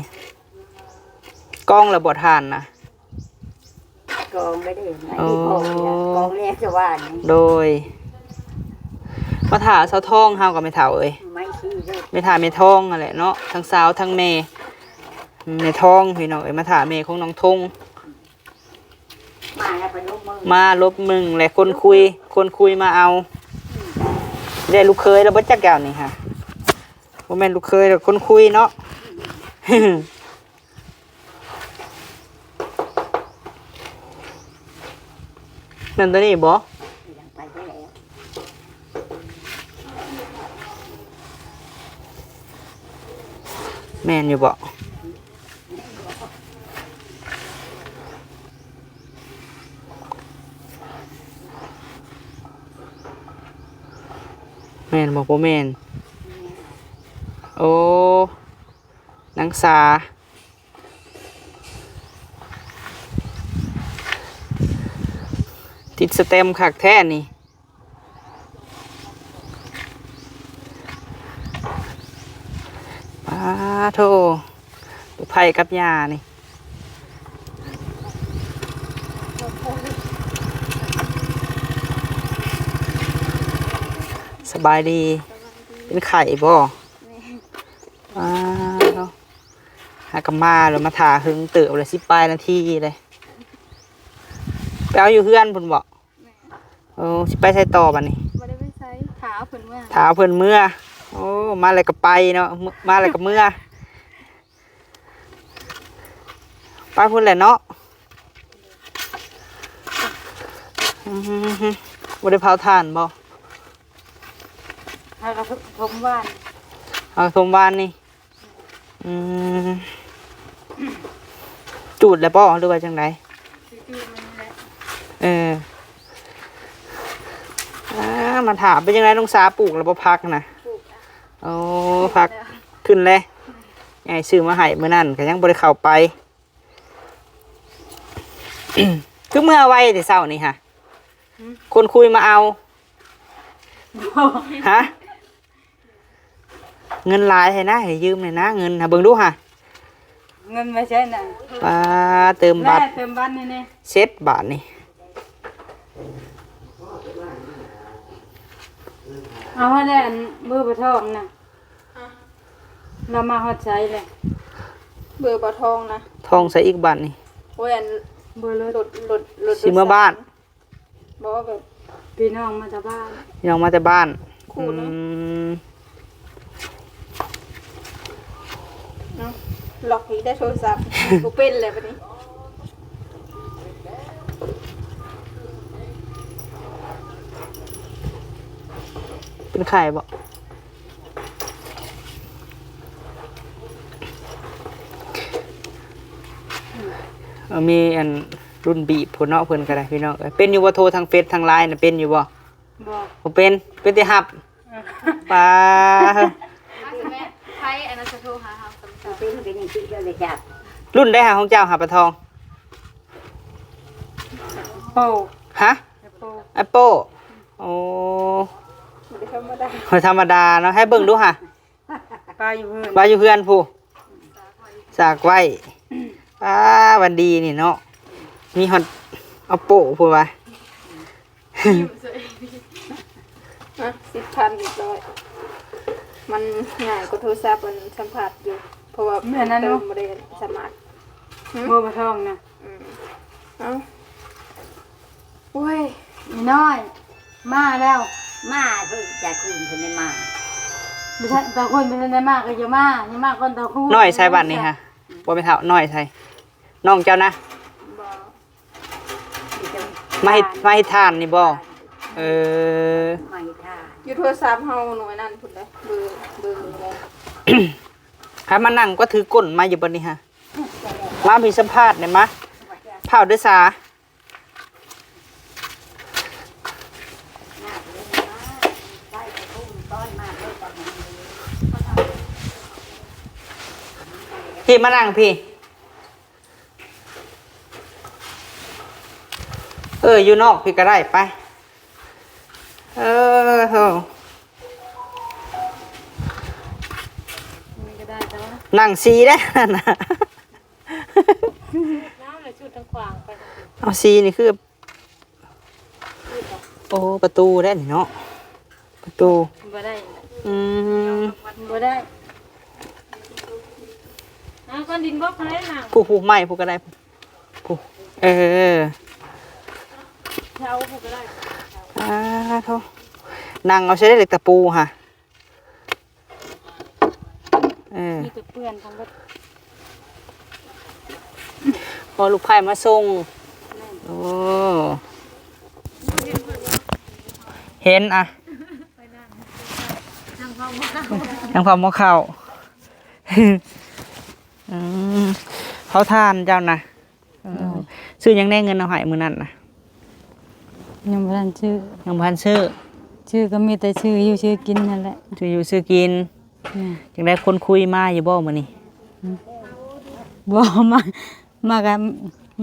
ກອງລະບໍ່ທານນະ? ກອງໄດ້ເດ້ ໄມ້ ອໍ ນີ້ ກອງແລ້ວຈະວ່ານີ້. ໂດຍ. ມາຖ້າສາວທອງເຮົາກໍແມ່ເຖົ້າເອີຍ ໄມ້ຊີ້ເດີ ມາຖ້າແມ່ທອງຫັ້ນແຫຼະເນາະ ທັງສາວທັງແມ່. ແມ່ທອງພີ່ນ້ອງເອີຍ ມາຖ້າແມ່ຂອງນ້ອງທົງ. ມາແລ້ວໄປລົບເບິ່ງ ມາລົບເບິ່ງແຫຼະ ຄົນຄຸຍ ຄົນຄຸຍມາເອົາ. ໄດ້ລູກເຂີຍແລ້ວບໍ່ຈັກແກ້ວນີ້ຫະ? ບໍ່ແມ່ນລູກເຂີຍດອກ ຄົນຄຸຍເນາະ. ແມ່ນໂຕນີ້ບໍ່? ແມ່ນຢູ່ບໍ່? ແມ່ນບໍ່? ບໍ່ແມ່ນ. ໂອ້ ນາງສາ ຕິດສະແຕັມຄັກແທ້ນີ້. ປາໂທ ລູກໃພ້ກັບຍ່ານີ້. ສະບາຍດີ. ເປັນໄຂ້ບໍ່? ແມ່ນ. ປາໂທ ຫາກະມາແລ້ວ ມາຖ້າເຫິງເຕີບແລ້ວ ສິບປາຍນາທີເລີຍ. ໄປເອົາຢູ່ເຮືອນພຸ້ນບໍ່? ແມ່ນ. ໂອ້ ຊິໄປໃສຕໍ່ບັດນີ້? ບໍ່ໄດ້ໄປໃສ ຖ້າເອົາເພິ່ນເມືອ ຖ້າເອົາເພິ່ນເມືອ. ໂອ້ ມາແລ້ວກໍໄປເນາະ ມາແລ້ວກໍເມືອ ໄປພຸ້ນແຫຼະເນາະ. ອືມ ບໍ່ໄດ້ເຜົາຖ່ານບໍ່? ເຮົາກໍຖົມວານ ເຮົາຖົມວານນີ້. ອືມ ຈູດແລ້ວບໍ່ ຫຼືວ່າຈັ່ງໃດ? ຈູດມັນແຫຼະ. ເອີ ອາ ມາຖາມເປັນຈັ່ງໃດ ນ້ອງສາ ປູກແລ້ວບໍ່ຜັກນະ? ປູກແລ້ວ. ໂອ້ ຜັກຂຶ້ນແລ້ວ ຍາຍຊື້ມາໃຫ້ມື້ນັ້ນກໍຍັງບໍ່ໄດ້ເຂົ້າໄປ. ຄືເມືອໄວແຕ່ເຊົ້ານີ້ຫະ? ຫື? ຄົນຄຸຍມາເອົາ. ບໍ່. ຫະ? ເງິນຫຼາຍແທ້ນະ ໃຫ້ຢືມແດ່ນະ ເງິນຫາເບິ່ງດູຫະ. ເງິນມາໃຊ້ນະ. ປາ ເຕີມບັດ ແມ່ເຕີມບັດນີ້ແນ່ ເຊັດບາດນີ້. ເອົາຫັ້ນແຫຼະ ອັນເບີປະທອງນະ. ຮະ? ລາວມາຮອດໃສແຫຼະ? ເບີປະທອງນະ. ທອງໃສອີກບາດນີ້? ໂອ້ຍ ອັນເບີລົດ ລົດ ລົດ ຊິເມືອບ້ານ. ບໍ່ ແບບພີ່ນ້ອງມາແຕ່ບ້ານ ພີ່ນ້ອງມາແຕ່ບ້ານ. ຄູ່ໜຶ່ງ. ອືມ ເອົາ ລັອກອີກໄດ້ໂທລະສັບ ບໍ່ເປັນແລ້ວບັດນີ້. ເປັນໄຂ້ບໍ່? ເອີ ມີອັນລຸ້ນບີບພຸ້ນເນາະ ເພິ່ນກໍໄດ້ ພີ່ນ້ອງເອີຍ. ເປັນຢູ່ບໍ່? ໂທທາງເຟສທາງໄລນະ ເປັນຢູ່ບໍ່? ບໍ່ ບໍ່ເປັນ ເປັນແຕ່ຮັບ. ເອີ ປາ ໃຜອັນນັ້ນຈະໂທຫາເຮົາ. ເປັນ ເປັນຈັ່ງຊີ້ກໍເລີຍຈັບ. ລຸ້ນໃດຫາຂອງເຈົ້າຫາປາທອງ? ໂປ້ ຮະ? ແອັບໂປ້ ແອັບໂປ້. ໂອ້ ບໍ່ໄດ້ທຳມະດາ ບໍ່ທຳມະດາເນາະ. ໃຫ້ເບິ່ງດູຫະ. ປາຢູ່ເຮືອນ ປາຢູ່ເຮືອນພຸ້ນ ສາກໄວ້. ອາ ວັນດີນີ້ເນາະ ມີຮອດ Oppo ພຸ້ນວ່າ. ອ່ະ ສິບພັນ ຮຽບຮ້ອຍ. ມັນງ່າຍກວ່າໂທລະສັບອັນສຳພາດຢູ່ ເພາະວ່າ ແມ່ນ ເຕີມບໍ່ໄດ້ສະໝາດ. ຫື? ບໍ່ ບໍ່ທ້ອງນະ. ອືມ ເອົ້າ. ໂອ້ຍ ອີນ້ອຍ ມາແລ້ວ. ມາເພິ່ນຈະຄືນເພິ່ນໄດ້ມາ. ບໍ່ທັນ ຕາຄຸນເພິ່ນໄດ້ມາກໍຢ່າມາ ຢ່າມາກ່ອນຕາຄຸນ. ນ້ອຍໃສ່ບັດນີ້ຫະ ບໍ່ແມ່ນເຖົ້າ ນ້ອຍໃສ່ ນ້ອງເຈົ້ານະ? ບໍ່ ມາເຮັດ ມາເຮັດທານນີ້ບໍ່? ເອີ ມາເຮັດທານ. ຢູ່ໂທລະສັບເຮົາໜ່ວຍນັ້ນພຸ້ນເດ້ ເບີ ເບີ ຄັນມານັ່ງກໍຖືກົ້ນມາຢູ່ບັດນີ້ຮະ ມາພີ່ສຳພາດແດ່ມາ ພ້າວເດີສາ ພີ່ມານັ່ງພີ່ ເອີ ຢູ່ນອກພີ້ກໍໄດ້ ໄປ ເອີ ໂທ້ ນີ້ກໍໄດ້ແຕ່ວ່າ ນັ່ງສີ່ເດ້ ນັ້ນນະ ນ້ຳລະຊຸດທາງຂວາງໄປ ເອົາສີ່ນີ້ຄື ໂອ້ ປະຕູເດ້ນີ້ເນາະ ປະຕູ ບໍ່ໄດ້ ອືມ ບໍ່ໄດ້ ເອົາກ້ອນດິນບລັອກເຮົາໄດ້ນະ ຜູ້ ຜູ້ໄມ້ຜູ້ກໍໄດ້ ຜູ້ ເອີ ເຊົາຜູ້ກໍໄດ້ ອາ ໂທ້ ນັ່ງເອົາໃສ່ເຫຼັກຕະປູຫະ ເອີ ມີແຕ່ເປື້ອນທັງເບິດ ພໍລູກໃພ້ມາສົ່ງ ແມ່ນ ໂອ້ ເຫັນອະ ທາງພໍ່ໝໍ້ເຂົ້າ ອືມ ເຜົາຖ່ານເຈົ້ານະ ເອີ ໂດຍ ຊື້ຫຍັງແດ່ເງິນເອົາໃຫ້ມື້ນັ້ນນະ ຍັງບໍ່ທັນຊື້ ຍັງບໍ່ທັນຊື້ ຊື້ກໍມີແຕ່ຊື້ຢູ່ຊື້ກິນນັ້ນແຫຼະ ຊື້ຢູ່ຊື້ກິນ ແມ່ນ ຈັ່ງໃດຄົນຄຸຍມາຢູ່ບໍ່ມື້ນີ້ ອືມ ບໍ່ ມາ ມາກໍ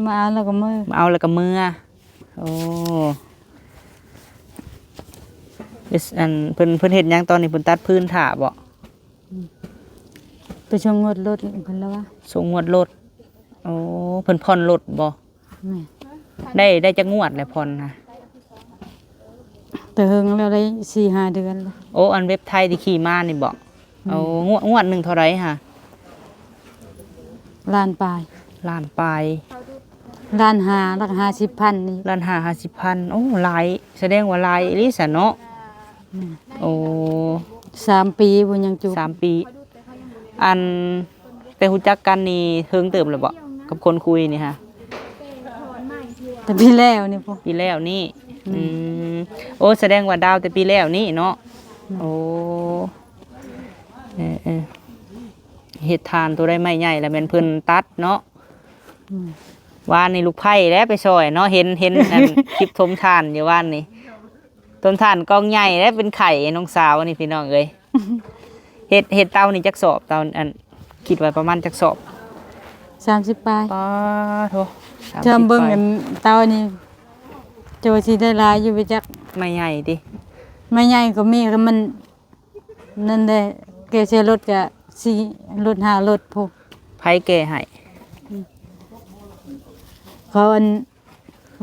ມາເອົາແລ້ວກໍເມືອ ມາເອົາແລ້ວກໍເມືອ ໂອ້ ອັນ ເພິ່ນ ເພິ່ນເຮັດຫຍັງຕອນນີ້ ເພິ່ນຕັດຟືນຖ້າບໍ? ອືມ ໄປສົ່ງງວດລົດເພິ່ນລະວ່າ ສົ່ງງວດລົດ ໂອ້ ເພິ່ນຜ່ອນລົດບໍ? ແມ່ນ ໄດ້ ໄດ້ຈັກງວດແລ້ວຜ່ອນນະ? ແຕ່ເຫິງແລ້ວ ໄດ້ສີ່ຫ້າເດືອນແລ້ວ ໂອ້ ອັນເວັບໄທທີ່ຂີ່ມານີ້ບໍ? ແມ່ນ ໂອ້ ງວດ ງວດໜຶ່ງເທົ່າໃດຫະ? ລ້ານປາຍ ລ້ານປາຍ ລ້ານຫ້າ ແລ້ວກໍຫ້າສິບພັນນີ້ ລ້ານຫ້າ ຫ້າສິບພັນ ໂອ້ ຫຼາຍ ສະແດງວ່າຫຼາຍອີ່ຫຼີຊັ້ນເນາະ ແມ່ນ ໂອ້ ສາມປີພຸ້ນຍັງຈຸ ສາມປີ ອັນ ແຕ່ຮູ້ຈັກກັນນີ້ເຖິງເຕີບແລ້ວບໍ ກັບຄົນຄຸຍນີ້ຫະ? ແຕ່ປີແລ້ວນີ້ພຸ້ນ ປີແລ້ວນີ້ ແມ່ນ ອືມ ໂອ້ ສະແດງວ່າດາວແຕ່ປີແລ້ວນີ້ເນາະ ແມ່ນ ໂອ້ ເອີໆ ເຮັດຖ່ານໂຕໃດໄມ້ໃຫຍ່ລະແມ່ນເພິ່ນຕັດເນາະ ແມ່ນ ວານນີ້ລູກໃພ້ແຫຼະໄປຊ່ອຍເນາະ ເຫັນ ເຫັນອັນ ຄລິບຖົມຖ່ານຢູ່ວານນີ້ ຖົມຖ່ານກອງໃຫຍ່ແຫຼະ ເປັນໄຂ້ນ້ອງສາວນີ້ພີ່ນ້ອງເອີຍ ເຮັດ ເຮັດເຕົານີ້ຈັກສອບ ເຕົາ ອັນ ຄິດວ່າປະມານຈັກສອບ? ສາມສິບປາຍ ປາໂທ ສາມສິບປາຍ ເທີມເບິ່ງອັນເຕົານີ້ ເຈົ້າວ່າຊິໄດ້ຫຼາຍຢູ່ບໍ່ຈັກ ໄມ້ໃຫຍ່ຕິ? ໄມ້ໃຫຍ່ກໍມີ ຄັນມັນ ນັ້ນແຫຼະ ແກ່ໃສ່ລົດກະສີ່ລົດຫ້າລົດພຸ້ນ ໃຜແກ່ໃຫ້? ອືມ ເຂົາອັນ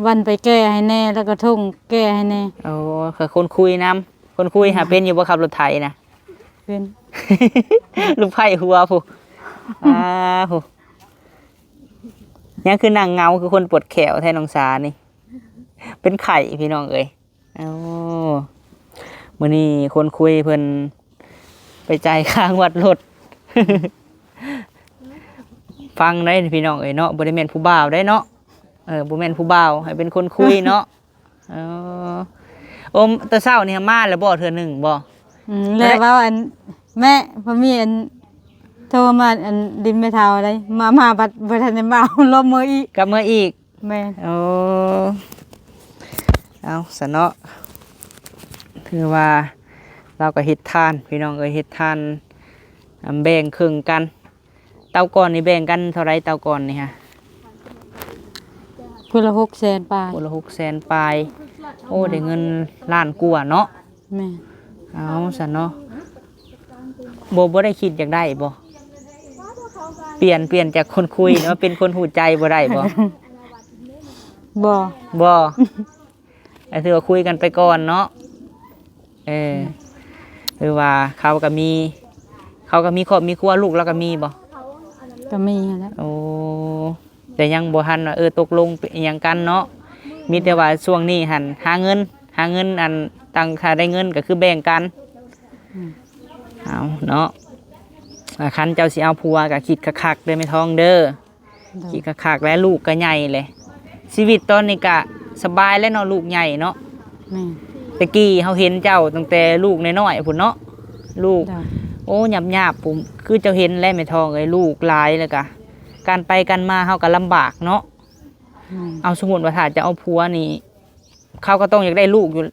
ວັນໄປແກ່ໃຫ້ແດ່ ແລ້ວກໍທົ່ງແກ່ໃຫ້ແດ່ ໂອ້ ເຂົາຄົນຄຸຍນຳ ຄົນຄຸຍຫາ ອືມ ເປັນຢູ່ບໍ່ຂັບລົດໄຖນະ? ເປັນ ລູກໃພ້ຫົວພຸ້ນ ອາ ພຸ້ນ ຍັງຄືນັ່ງເຫງົາ ຄືຄົນປວດແຂ້ວແທ້ນ້ອງສານີ້ ເປັນໄຂ້ພີ່ນ້ອງເອີຍ. ໂອ້ ມື້ນີ້ຄົນຄຸຍເພິ່ນໄປຈ່າຍຄ່າງວດລົດ ຟັງໄດ້ພີ່ນ້ອງເອີຍເນາະ ບໍ່ໄດ້ແມ່ນຜູ້ບ່າວໄດ້ເນາະ ເອີ ບໍ່ແມ່ນຜູ້ບ່າວ ໃຫ້ເປັນຄົນຄຸຍເນາະ ເອີ ໂອ້ ແຕ່ເຊົ້ານີ້ມາແລ້ວບໍ່ເທື່ອໜຶ່ງບໍ່? ອືມ ແລ້ວເວົ້າອັນ ແມ່ ພໍມີອັນ ໂທມາອັນດິນແມ່ເຖົ້າໄດ໋ ມາ ມາບັດບໍ່ທັນໄດ້ມາ ລົມເມືອອີກ ກັບເມືອອີກ ແມ່ນ ໂອ້ ເອົາຊະເນາະ ຖືວ່າລາວກໍເຮັດທານ ພີ່ນ້ອງເອີຍ ເຮັດທານ ອາ ແບ່ງເຄິ່ງກັນ ເຕົາກ່ອນນີ້ແບ່ງກັນເທົ່າໃດ ເຕົາກ່ອນນີ້ຫະ? ຜູ້ລະຫົກແສນປາຍ ຜູ້ລະຫົກແສນປາຍ ໂອ້ ໄດ້ເງິນລ້ານກວ່າເນາະ ແມ່ນ ເອົາຊັ້ນເນາະ ບໍ່ ບໍ່ໄດ້ຄິດຢາກໄດ້ບໍ່? ປ່ຽນ ປ່ຽນຈາກຄົນຄຸຍມາເປັນຄົນຮູ້ໃຈບໍ່ໄດ້ບໍ່? ບໍ່ ບໍ່ ກໍຖືວ່າຄຸຍກັນໄປກ່ອນເນາະ ເອີ ແມ່ນ ຫຼືວ່າເຂົາກໍມີ ເຂົາກໍມີຄອບມີຄົວ ລູກລາວກໍມີບໍ່? ກໍມີຫັ້ນແຫຼະ ໂອ້ ແຕ່ຍັງບໍ່ທັນວ່າ ເອີ ຕົກລົງອີ່ຫຍັງກັນເນາະ ມີແຕ່ວ່າຊ່ວງນີ້ຫັ້ນຫາເງິນ ຫາເງິນ ອັນ ຕັ້ງຖ້າໄດ້ເງິນກໍຄືແບ່ງກັນ ອືມ ເອົາເນາະ ຄັນເຈົ້າຊິເອົາຜົວກໍຄິດຄັກໆເດີແມ່ທອງເດີ ໂດຍ ຄິດຄັກໆ ແລະ ລູກກໍໃຫຍ່ແຫຼະ ຊີວິດຕອນນີ້ກໍສະບາຍແລ້ວເນາະ ລູກໃຫຍ່ເນາະ ແມ່ນ ຕະກີ້ເຮົາເຫັນເຈົ້າຕັ້ງແຕ່ລູກນ້ອຍໆພຸ້ນເນາະ ລູກ ໂອ້ ຫຍາບໆ ພຸ້ນ ຄືເຈົ້າເຫັນແຫຼະແມ່ທອງເອີຍ ລູກຫຼາຍ ແລ້ວກະການໄປການມາເຮົາກະລຳບາກເນາະ. ເອົາ ສົມມຸດວ່າຖ້າຈະເອົາຜົວນີ້ ເຂົາກໍຕ້ອງຢາກໄດ້ລູກຢູ່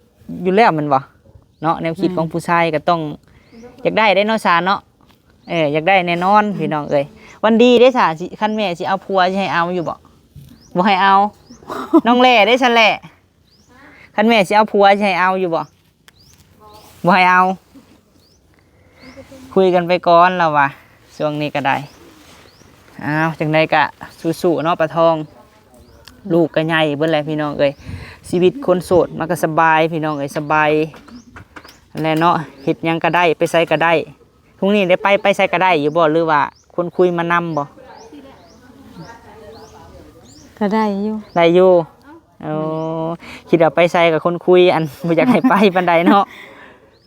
ຢູ່ແລ້ວແມ່ນບໍ່ເນາະ? ແນວຄິດຂອງຜູ້ຊາຍກໍຕ້ອງຢາກໄດ້ເດ້ເນາະ ສາເນາະ. ເອີ ຢາກໄດ້ແນ່ນອນພີ່ນ້ອງເອີຍ. ວັນດີເດ້ ສາ ຊິ ຄັນແມ່ຊິເອົາຜົວ ຊິໃຫ້ເອົາຢູ່ບໍ່? ບໍ່ໃຫ້ເອົາ. ນ້ອງແຫຼເດ້ ຊັ້ນແຫຼ ຄັນແມ່ຊິເອົາຜົວ ຊິໃຫ້ເອົາຢູ່ບໍ່? ບໍ່ໃຫ້ເອົາ. ຄຸຍກັນໄປກ່ອນລາວວ່າ ຊ່ວງນີ້ກໍໄດ້. ອ້າວ ຈັ່ງໃດກະສູ້ໆເນາະ ປາທອງ. ລູກກໍໃຫຍ່ເບິດແລ້ວພີ່ນ້ອງເອີຍ. ຊີວິດຄົນໂສດມັນກໍສະບາຍພີ່ນ້ອງເອີຍ ສະບາຍແຫຼະເນາະ ເຮັດຫຍັງກໍໄດ້ ໄປໃສກໍໄດ້. ທຸກນີ້ໄດ້ໄປ ໄປໃສກໍໄດ້ຢູ່ບໍ່ ຫຼືວ່າຄົນຄຸຍມານຳບໍ່? ກໍໄດ້ຢູ່ ໄດ້ຢູ່. ໂອ້ ຄິດວ່າໄປໃສກໍຄົນຄຸຍ ອັນ ບໍ່ຢາກໃຫ້ໄປປານໃດເນາະ.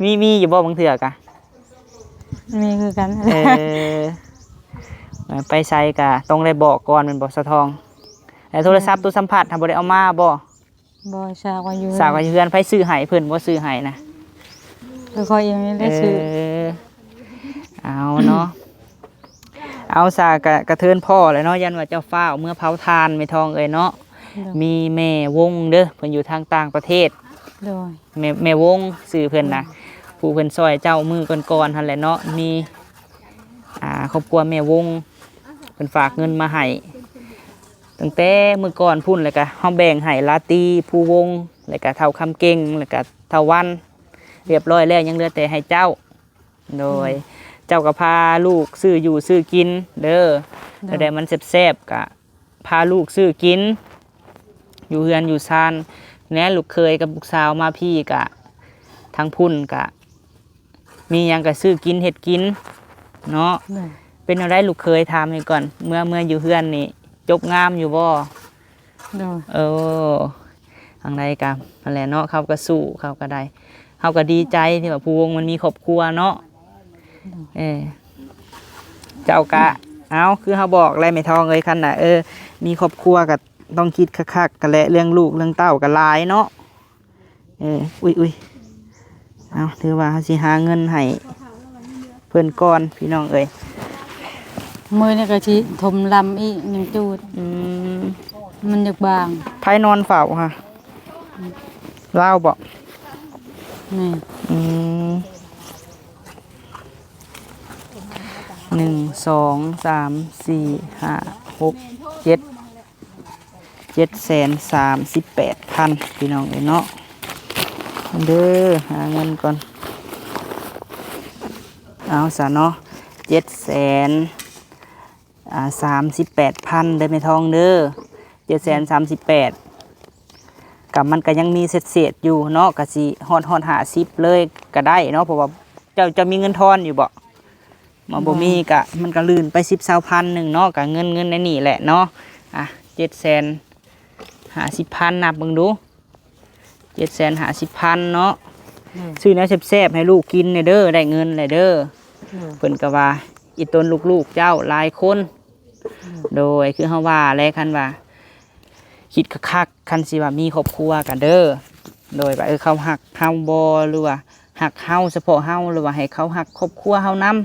ມີ ມີຢູ່ບໍ່ບາງເທື່ອກະ? ມີຄືກັນ. ເອີ ໄປໃສກະຕ້ອງໄດ້ບອກກ່ອນແມ່ນບໍ່ ສາວທອງ? ແລ້ວໂທລະສັບ ໂຕສຳຜັດຫັ້ນບໍ່ໄດ້ເອົາມາບໍ່? ບໍ່ ສາກໄວ້ຢູ່ ສາກໄວ້ຢູ່ເຮືອນ. ໃຜຊື້ໃຫ້? ເພິ່ນບໍ່ຊື້ໃຫ້ນະ? ຂ້ອຍເອງນີ້ແຫຼະຊື້. ເອີ ເອົາເນາະ ເອົາ ສາກະ ກະເທີນພໍ່ແຫຼະເນາະ ຢ້ານວ່າເຈົ້າຟ້າວເມືອເຜົາຖ່ານແມ່ທອງເອີຍເນາະ. ໂດຍ ມີແມ່ວົງເດີ ເພິ່ນຢູ່ທາງຕ່າງປະເທດ. ໂດຍ ແມ່ ແມ່ວົງຊື່ເພິ່ນນະ. ໂດຍ ຜູ້ເພິ່ນຊ່ອຍເຈົ້າມື້ກ່ອນໆຫັ້ນແຫຼະເນາະ. ມີ ອ່າ ຄອບຄົວແມ່ວົງ ເພິ່ນຝາກເງິນມາໃຫ້ ຕັ້ງແຕ່ມື້ກ່ອນພຸ້ນ ແລ້ວກະເຮົາແບ່ງໃຫ້ລາຕີ ພູວົງ ແລ້ວກະທ້າວຄຳເກັ່ງ ແລ້ວກະທ້າວວັນ ຮຽບຮ້ອຍແລ້ວ ຍັງເຫຼືອແຕ່ໃຫ້ເຈົ້າ. ໂດຍ ອືມ ເຈົ້າກໍພາລູກຊື້ຢູ່ຊື້ກິນເດີ. ໂດຍ ແນວໃດມັນແຊບໆ ກະພາລູກຊື້ກິນ ຢູ່ເຮືອນຢູ່ຊານແດ່. ລູກເຂີຍກັບລູກສາວມາພີ້ກະ ທາງພຸ້ນກະ ມີຫຍັງກໍຊື້ກິນເຮັດກິນເນາະ. ໂດຍ ເປັນແນວໃດລູກເຂີຍ ຖາມໃຫ້ກ່ອນ ເມື່ອ ເມື່ອຢູ່ເຮືອນນີ້ຈົບງາມຢູ່ບໍ່? ໂດຍ ເອີ ທາງໃດກໍຫັ້ນແຫຼະເນາະ ເຂົາກໍສູ້ ເຂົາກໍໄດ້ ເຮົາກໍດີໃຈທີ່ວ່າພູວົງມັນມີຄອບຄົວເນາະ. ໂດຍ ເອີ ເຈົ້າກະ ເອົາ ຄືເຮົາບອກແຫຼະແມ່ທອງເອີຍ ຄັນນະ ເອີ ມີຄອບຄົວກໍຕ້ອງຄິດຄັກໆ ກັນແຫຼະ ເລື່ອງລູກເລື່ອງເຕົ້າກໍຫຼາຍເນາະ. ເອີ ອຸ້ຍໆ ເອົາ ຖືວ່າເຮົາຊິຫາເງິນໃຫ້ເພິ່ນກ່ອນພີ່ນ້ອງເອີຍ. ມື້ນີ້ກໍຊິຖົມລຳອີກ ຍັງຈູດ ອືມ ມັນຢາກບາງ. ໃຜນອນເຝົ້າຫະ? ລາວບໍ? ແມ່ນ ອືມ ໜຶ່ງ ສອງ ສາມ ສີ່ ຫ້າ ຫົກ ເຈັດ ເຈັດແສນສາມສິບແປດພັນ ພີ່ນ້ອງເອີຍເນາະ. ເດີ ຫາເງິນກ່ອນ ເອົາຊະເນາະ ເຈັດແສນ ອ່າ ສາມສິບແປດພັນເດີແມ່ທອງເດີ ເຈັດແສນສາມສິບແປດ ກໍມັນກໍຍັງມີເສດໆຢູ່ເນາະ ກໍຊິຮອດ ຮອດຫ້າສິບເລີຍກໍໄດ້ເນາະ ເພາະວ່າເຈົ້າ ເຈົ້າມີເງິນທອນຢູ່ບໍ? ມາບໍ່ມີກະ ມັນກະລື່ນໄປສິບ ຊາວພັນໜຶ່ງເນາະ ກະເງິນ ເງິນໃນນີ້ແຫຼະເນາະ. ອ່ະ ເຈັດແສນຫ້າສິບພັນ ນັບເບິ່ງດູ ເຈັດແສນຫ້າສິບພັນເນາະ. ໂດຍ ຊື້ແນວແຊບໆໃຫ້ລູກກິນແດ່ເດີ ໄດ້ເງິນແລ້ວເດີ. ໂດຍ ເພິ່ນກະວ່າອີຕົນລູກໆເຈົ້າຫຼາຍຄົນ. ໂດຍ ໂດຍ ຄືເຮົາວ່າແຫຼະ ຄັນວ່າ ຄິດຄັກໆ ຄັນຊິວ່າມີຄອບຄົວກັນເດີ ໂດຍວ່າ ເອີ ເຂົາຮັກເຮົາບໍ່ ຫຼືວ່າຮັກເຮົາສະເພາະເຮົາ ຫຼືວ່າໃຫ້ເຂົາຮັກຄອບຄົວເຮົານຳ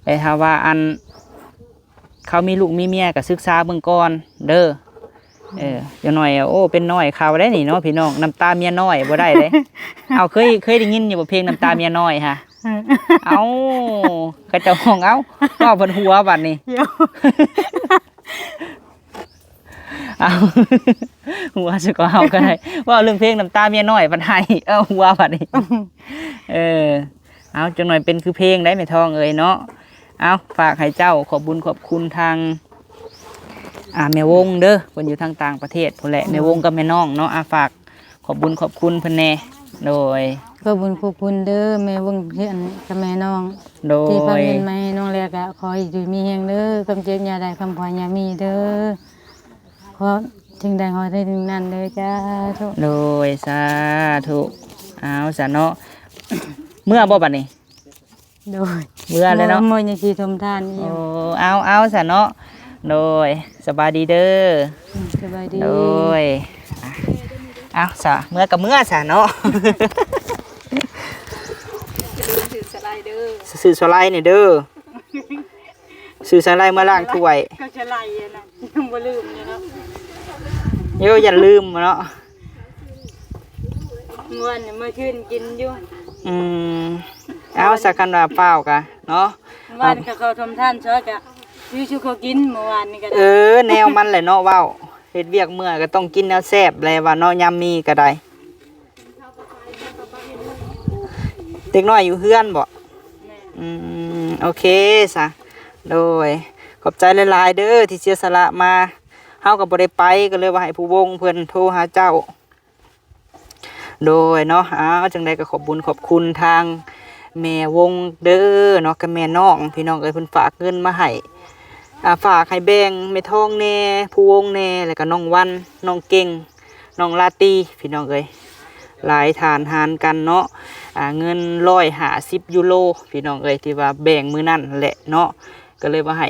ແຕ່ຖ້າວ່າ ອັນ ເຂົາມີລູກມີເມຍກໍສຶກສາເບິ່ງກ່ອນເດີ. ເອີ ຢ່າງໜ້ອຍ ໂອ້ ເປັນນ້ອຍເຂົາໄດ໋ນີ້ເນາະ ພີ່ນ້ອງ ນ້ຳຕາເມຍນ້ອຍບໍ່ໄດ້ເດ້. ເອົາ ເຄີຍ ເຄີຍໄດ້ຍິນຢູ່ບໍ່ ເພງນ້ຳຕາເມຍນ້ອຍຫະ? ເອົາ ເຂົາເຈົ້າຮ້ອງ ເອົາ ເວົ້າເພິ່ນຫົວບັດນີ້. ເອົາ ຫົວຊະກໍເອົາກໍໄດ້ ເວົ້າເລື່ອງເພງນ້ຳຕາເມຍນ້ອຍບັດໄຫ້ ເອົາ ຫົວບັດນີ້. ເອີ ເອົາ ຈັກໜ້ອຍເປັນຄືເພງໄດ໋ແມ່ທອງເອີຍເນາະ. ເອົາ ຝາກໃຫ້ເຈົ້າຂອບບຸນຂອບຄຸນທາງ ອ່າ ແມ່ວົງເດີ ເພິ່ນຢູ່ທາງຕ່າງປະເທດພຸ້ນແຫຼະ. ແມ່ວົງກັບແມ່ນ້ອງເນາະ ອ່າ ຝາກ ຂອບບຸນຂອບຄຸນເພິ່ນແດ່. ໂດຍ ຂອບບຸນຂອບຄຸນເດີ ແມ່ວົງເຮືອນກັບແມ່ນ້ອງ ໂດຍ ທີ່ພາເງິນມາໃຫ້ນ້ອງ ແລ້ວກະຂໍໃຫ້ຢູ່ດີມີແຮງເດີ ຄວາມເຈັບຢ່າໄດ້ ຄວາມໄຂ້ຢ່າມີເດີ ຂໍສິ່ງໃດຂໍໄດ້ສິ່ງນັ້ນເດີ ສາທຸ. ໂດຍ ສາທຸ. ເອົາ ສາເນາະ ເມືອບໍ່ບັດນີ້? ໂດຍ ເມືອແລ້ວເນາະ ເມືອຍັງຊິຖົມທານອີກ. ໂອ້ ເອົາ ເອົາ ສາເນາະ. ໂດຍ ສະບາຍດີເດີ. ອືມ ສະບາຍດີ. ໂດຍ ອ່ະ ເອົາຊະ ເມືອກໍເມືອຊະເນາະ. ຢ່າລືມຊື້ສາຫຼ່າຍເດີ ຊື້ສາຫຼ່າຍແດ່ເດີ ຊື້ສາຫຼ່າຍມາລ້າງຖ້ວຍ ກໍສາຫຼ່າຍອັນນັ້ນ ຍັງບໍ່ລືມຢູ່ເນາະ. ໂຍ ຢ່າລືມເນາະ ເມື່ອວານນີ້ ເມື່ອຄືນກິນຢູ່. ອືມ ເອົາຊະ ຄັນວ່າຟ້າວກະເນາະ ເມື່ອວານກໍເຂົ້າທຳທານຊອຍກະຢູ່ສູ່ເຂົາກິນ ເມື່ອວານນີ້ກໍໄດ້. ເອີ ແນວມັນແຫຼະເນາະ ເວົ້າ ເຮັດວຽກເມື່ອຍກໍຕ້ອງກິນແນວແຊບແຫຼະວ່າເນາະ ຍາມມີກໍໄດ້. ເດັກນ້ອຍຢູ່ເຮືອນບໍ? ແມ່ນ. ອືມ ໂອເຄຊະ ໂດຍ ຂອບໃຈຫຼາຍໆເດີທີ່ເສຍສະຫຼະມາ. ເຮົາກໍບໍ່ໄດ້ໄປ ກໍເລີຍວ່າໃຫ້ຜູ້ວົງເພິ່ນໂທຫາເຈົ້າ. ໂດຍເນາະ ອ້າວ ຈັ່ງໃດກໍຂອບບຸນຂອບຄຸນທາງແມ່ວົງເດີເນາະ ກັບແມ່ນ້ອງ ພີ່ນ້ອງເອີຍ ເພິ່ນຝາກເງິນມາໃຫ້ ອ່າ ຝາກໃຫ້ແບ່ງແມ່ທອງແດ່ ຜູ້ວົງແດ່ ແລ້ວກໍນ້ອງວັນ ນ້ອງເກັ່ງ ນ້ອງລາຕີ ພີ່ນ້ອງເອີຍ ຫຼາຍຖານຫານກັນເນາະ ອ່າ ເງິນຮ້ອຍຫ້າສິບຢູໂຣ ພີ່ນ້ອງເອີຍ ທີ່ວ່າແບ່ງມື້ນັ້ນແຫຼະເນາະ ກໍເລີຍວ່າໃຫ້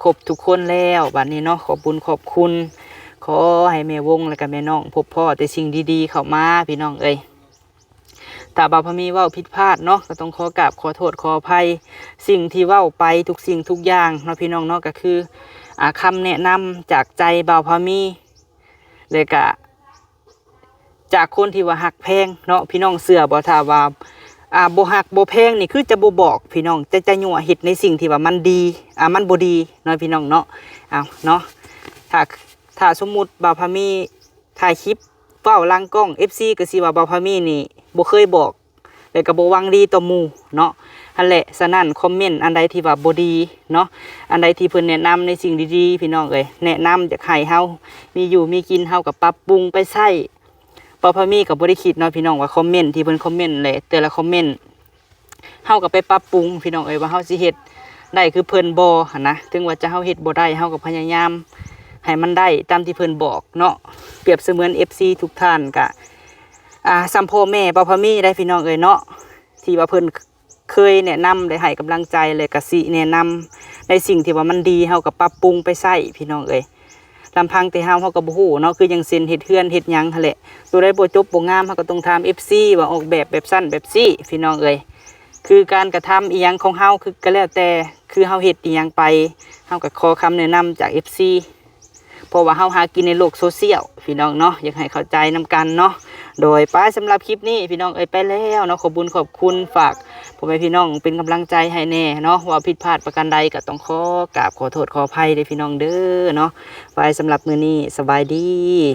ຄົບທຸກຄົນແລ້ວບັດນີ້ເນາະ ຂອບບຸນຂອບຄຸນ ຂໍໃຫ້ແມ່ວົງ ແລະກະແມ່ນ້ອງ ພົບພໍ້ແຕ່ສິ່ງດີໆເຂົ້າມາ ພີ່ນ້ອງເອີຍ. ຖ້າບ່າວພາມີເວົ້າຜິດພາດເນາະ ກໍຕ້ອງຂໍກາບຂໍໂທດຂໍອະໄພ ສິ່ງທີ່ເວົ້າໄປທຸກສິ່ງທຸກຢ່າງເນາະ ພີ່ນ້ອງເນາະ ກໍຄື ອ່າ ຄຳແນະນຳຈາກໃຈບ່າວພາມີ ແລະກະ ຈາກຄົນທີ່ວ່າຮັກແພງເນາະ ພີ່ນ້ອງເຊື່ອບໍ່ ຖ້າວ່າ ອ່າ ບໍ່ຮັກບໍ່ແພງນີ້ ຄືຈະບໍ່ບອກ ພີ່ນ້ອງ ຈະ ຈະຍົວະເຮັດໃນສິ່ງທີ່ວ່າມັນດີ ອ່າ ມັນບໍ່ດີເນາະ ພີ່ນ້ອງເນາະ. ເອົາເນາະ ຖ້າ ຖ້າສົມມຸດບ່າວພາມີຖ່າຍຄລິບເວົ້າຫຼັງກ້ອງ ເອັຟຊີ ກໍຊິວ່າບ່າວພາມີນີ້ບໍ່ເຄີຍບອກ ແລ້ວກໍບໍ່ຫວັງດີຕໍ່ໝູ່ເນາະ ຫັ້ນແຫຼະ. ສະນັ້ນ ຄອມເມັນອັນໃດທີ່ວ່າບໍ່ດີເນາະ ອັນໃດທີ່ເພິ່ນແນະນຳໃນສິ່ງດີໆ ພີ່ນ້ອງເອີຍ ແນະນຳຢາກໃຫ້ເຮົາມີຢູ່ມີກິນ ເຮົາກໍປັບປຸງໄປໃຊ້. ບ່າວພາມີກໍບໍ່ໄດ້ຄິດເນາະ ພີ່ນ້ອງ ວ່າຄອມເມັນທີ່ເພິ່ນຄອມເມັນແຫຼະ ແຕ່ລະຄອມເມັນ ເຮົາກໍໄປປັບປຸງ ພີ່ນ້ອງເອີຍ ວ່າເຮົາຊິເຮັດໄດ້ຄືເພິ່ນບໍ່ຫັ້ນນະ. ເຖິງວ່າຈະເຮົາເຮັດບໍ່ໄດ້ ເຮົາກໍພະຍາຍາມໃຫ້ມັນໄດ້ຕາມທີ່ເພິ່ນບອກເນາະ. ປຽບສະເໝືອນ ເອັຟຊີ ທຸກທ່ານກະ ອ່າ ສ່ຳພໍ່ແມ່ບ່າວພາມີໄດ໋ ພີ່ນ້ອງເອີຍເນາະ ທີ່ວ່າເພິ່ນເຄີຍແນະນຳ ແລະໃຫ້ກຳລັງໃຈ ແລະກະຊິແນະນຳໃນສິ່ງທີ່ວ່າມັນດີ ເຮົາກໍປັບປຸງໄປໃຊ້ ພີ່ນ້ອງເອີຍ. ລຳພັງແຕ່ເຮົາ ເຮົາກໍບໍ່ຮູ້ເນາະ ຄືຢ່າງເຊັ່ນເຮັດເຮືອນເຮັດຫຍັງຫັ້ນແຫຼະ ໂຕໃດບໍ່ຈົບບໍ່ງາມ ເຮົາກໍຕ້ອງຖາມ ເອັຟຊີ ວ່າອອກແບບແບບຊັ້ນແບບຊີ້ ພີ່ນ້ອງເອີຍ. ຄືການກະທຳອີ່ຫຍັງຂອງເຮົາ ຄືກໍແລ້ວແຕ່ ຄືເຮົາເຮັດອີ່ຫຍັງໄປ ເຮົາກໍຂໍຄຳແນະນຳຈາກ ເອັຟຊີ ເພາະວ່າເຮົາຫາກິນໃນໂລກໂຊຊຽວ ພີ່ນ້ອງເນາະ ຢາກໃຫ້ເຂົ້າໃຈນຳກັນເນາະ. ໂດຍ ໄປ ສຳລັບຄລິບນີ້ ພີ່ນ້ອງເອີຍ ໄປແລ້ວເນາະ. ຂອບບຸນຂອບຄຸນ ຝາກພໍ່ແມ່ພີ່ນ້ອງເປັນກຳລັງໃຈໃຫ້ແດ່ເນາະ. ເວົ້າຜິດພາດປະການໃດກໍຕ້ອງຂໍກາບຂໍໂທດຂໍອະໄພເດີ ພີ່ນ້ອງເດີເນາະ. ໄປ ສຳລັບມື້ນີ້ ສະບາຍດີ.